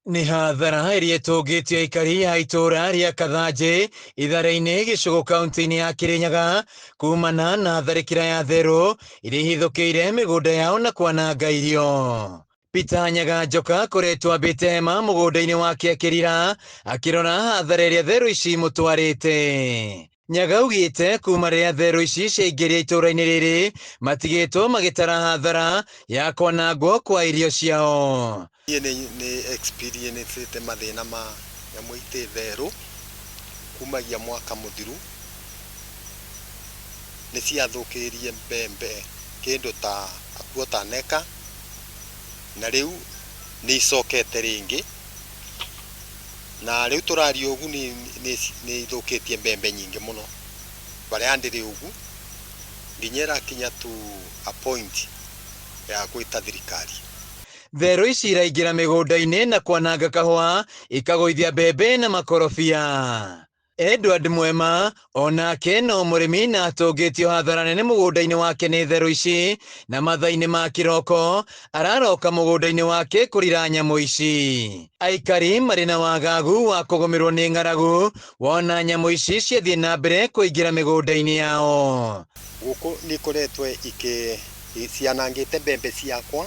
Nĩ hathara ĩrĩa ĩtũngĩtie aikari a itũũra rĩa Kathanjĩ Ithare-inĩ Gĩcũgũ kaunti-inĩ ya Kĩrĩnyaga kumana na tharĩkĩra ya therũ iria ihithũkĩire mĩgũnda yao na kwananga irio. Peter Nyaga Njoka akoretwo ambĩte hema mũgũnda-inĩ wake akĩrira akĩrora hathara ĩrĩa therũ ici imũtwarĩte. Nyaga augĩte kuma rĩrĩa therũ ici ciaingĩria itũũra-inĩ rĩrĩ matigĩtwo magĩtara hathara ya kwanangwo kwa irio ciao. Niĩ nĩ experience mathĩna ma nyamũ itĩ therũ kumagia mwaka mũthiru, nĩ ciathũkĩrie mbembe kĩndũ ta a quarter an acre, na rĩu nĩ icokete rĩngĩ, na rĩu tũraria ũguo nĩ ithũkĩtie mbembe nyingĩ mũno barĩa ndĩrĩ ũguo, nginya ĩrakinya to a point ya gwĩta thirikari. Therũ ici iraingĩra mĩgũnda-inĩ na kwananga kahũa, ikagũithia mbembe na makorobia. Edward Mwema onake no mũrĩmi na atũngĩtio hathara nene mũgũnda-inĩ wake nĩ therũ ici, na mathaa-inĩ ma kĩroko araroka mũgũnda-inĩ wake kũrira nyamũ ici. Aikari marĩ na wagagu wa kũgũmĩrwo nĩ ng'aragu wona nyamũ ici ciathiĩ na mbere kũingĩra mĩgũnda-inĩ yao. Gũkũ nĩ ikoretwo ikĩ cianangĩte mbembe ciakwa,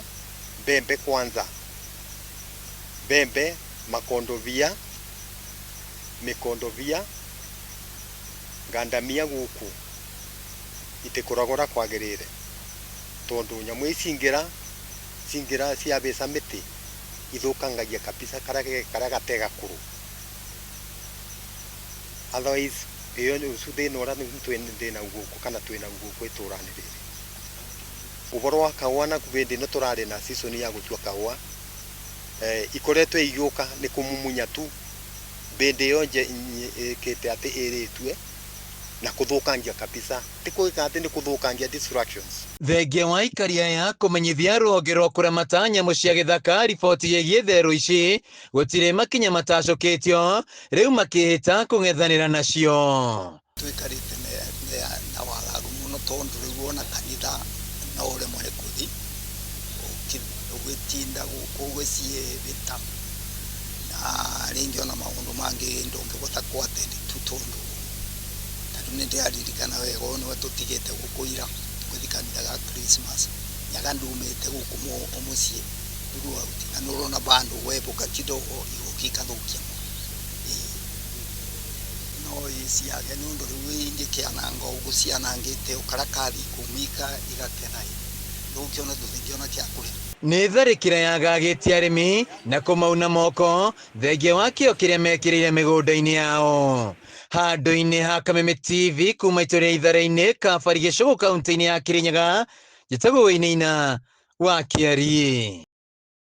mbembe kwanza, mbembe, makondobia, mĩkondobia, ngandamia gũkũ itikũraga ũrĩa kwagĩrĩire, tondũ nyamũ ici cingĩra ciabĩca mĩtĩ ithũkangagia kabisa karĩa gate gakũrũ. Otherwise ĩyo ũcio thĩna ũrĩa ndĩnaguo gũkũ kana twĩnaguo gũkũ itũra-inĩ rĩrĩ. Ũhoro wa kahũa naguo hĩndĩ ĩno tũrarĩ na season ya gũtua kahũa, ikoretwo igĩũka nĩ kũmumunya tu mbĩndĩ ĩyo ĩkĩte atĩ ĩrĩtue na kũthũkangia kabisa, ti gwĩka atĩ nĩ kũthũkangia destructions. Thengia wa aikari aya kũmenyithia rũhonge rwa kũramata nyamũ cia gĩthaka riboti ĩgiĩ therũ ici, gũtirĩ makinya matacũkĩtio, rĩu makĩhĩta kũng'ethanĩra nacio. Tũikarĩte na wagagu mũno tondũ rĩu ona kanitha no ũremwo nĩ kũthi ũgĩtinda gũkũ ũgĩciĩbĩta, na rĩngĩ ona maũndũ mangĩ ndũngĩbota kũ attend tu tondũ tarĩu nĩ ndĩraririkana wega ũyũ nĩwe tũtigĩte gũkũ ira tũgĩthiĩ kanitha ga Christmas, nyaga ndumĩte gũkũ mũciĩ throughout, na nĩ ũrona bandũ webũka kidogo igoka ikathũkia mũno. No iciage nĩ ũndũ rĩu ingĩkĩananga ũguo cianangĩte ũkarakathi kumika igakena ndũngĩona tũtingĩona kĩa kũrĩa. Nĩ tharĩkĩra yagagĩtie arĩmi na kũmauna moko thengia wa kĩo kĩrĩa mekĩrĩire mĩgũnda-inĩ yao. Handũ-inĩ ha Kameme TV kuma itũũra rĩa Ithare-inĩ Kabari Gĩcũgũ kaunti-inĩ ya Kĩrĩnyaga, njĩtagwo Wainaina wa Kĩariĩ.